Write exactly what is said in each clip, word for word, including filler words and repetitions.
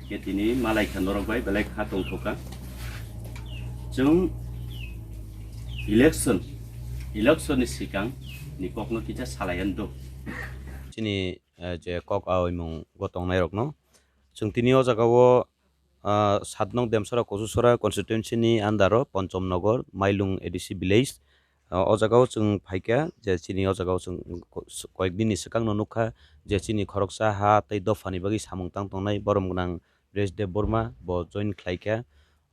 Khe tini malaikha norok bai belai kha tongthokha. Chwng election, election ni sikang ni kokno kisa salaiyan do. Chini, eh, je kok aoimung go tongnairokno. Chwng tini o jagao, ah, sat nong Demsora Kosusora constituency ni under o Ponchom Nogor, Mailung A D C village. Ah, o jagao chwng phaikha je chini o jagao chwng ko-, koyek din ni swkang no nukha je chini khoroksa ha tei dopha ni bagwi samung tang tongnai borom gwnang Bresh Debbarma bo join khlaikha.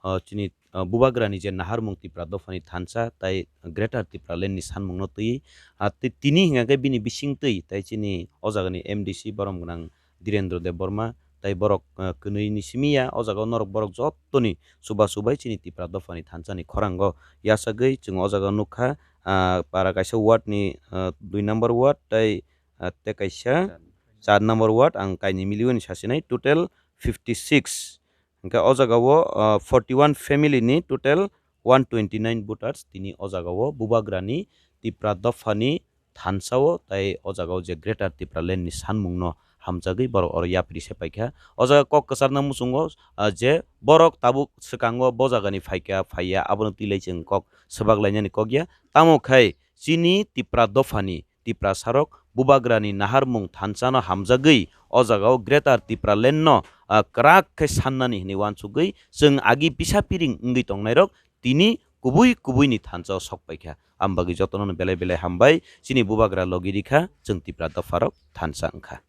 Ah, chini, ah, bubagrani je naharmung Tipra dophani thansa tai Greater Tipraland ni sanmungno twi, ah, ti-, tini hingkha khe bini bising twi tai chini o jagani M D C borom gwnang Dhirendra Debbarma tai borok, ah, kwnwi ni simi ya o jaga o norok borok jottoni chubachu bai chini Tipra dophani thansa ni khorango yachagwi chwng o jaga o nukha, ah, para kaisa ward ni, ah, dui number ward tai, ah, tei kaisa char number ward ang kainwi miliwi ni sasinai total fifty six. Hingkhe o jagao, ah, forty one family ni total one twenty nine voters tini o jagao bubagrani Tipra dophani thansao tai o jagao je Greater Tipraland ni sanmungno hamjagwi borok oro yapri se paikha. O jaga kok kwcharna muchungo, ah, je borok tabuk swkango bo jagani phaikha phaiya abono twilai chwng kok swbak lainani kok ya. Tamo khai chini Tipra dophani Tiprasarok bubagrani naharmung thansano hamjagwi o jagao Greater Tipralandno, ah, kwrak khe sannani hwnwi uansugwi chwng agi pisa piring wngwi tongnairok tini kubui kubuini thansao sok paikha. Ambagwi jotono belai belai hambai, chini bubagra logi rikha, chwng Tipra dopharok thansa wngkha.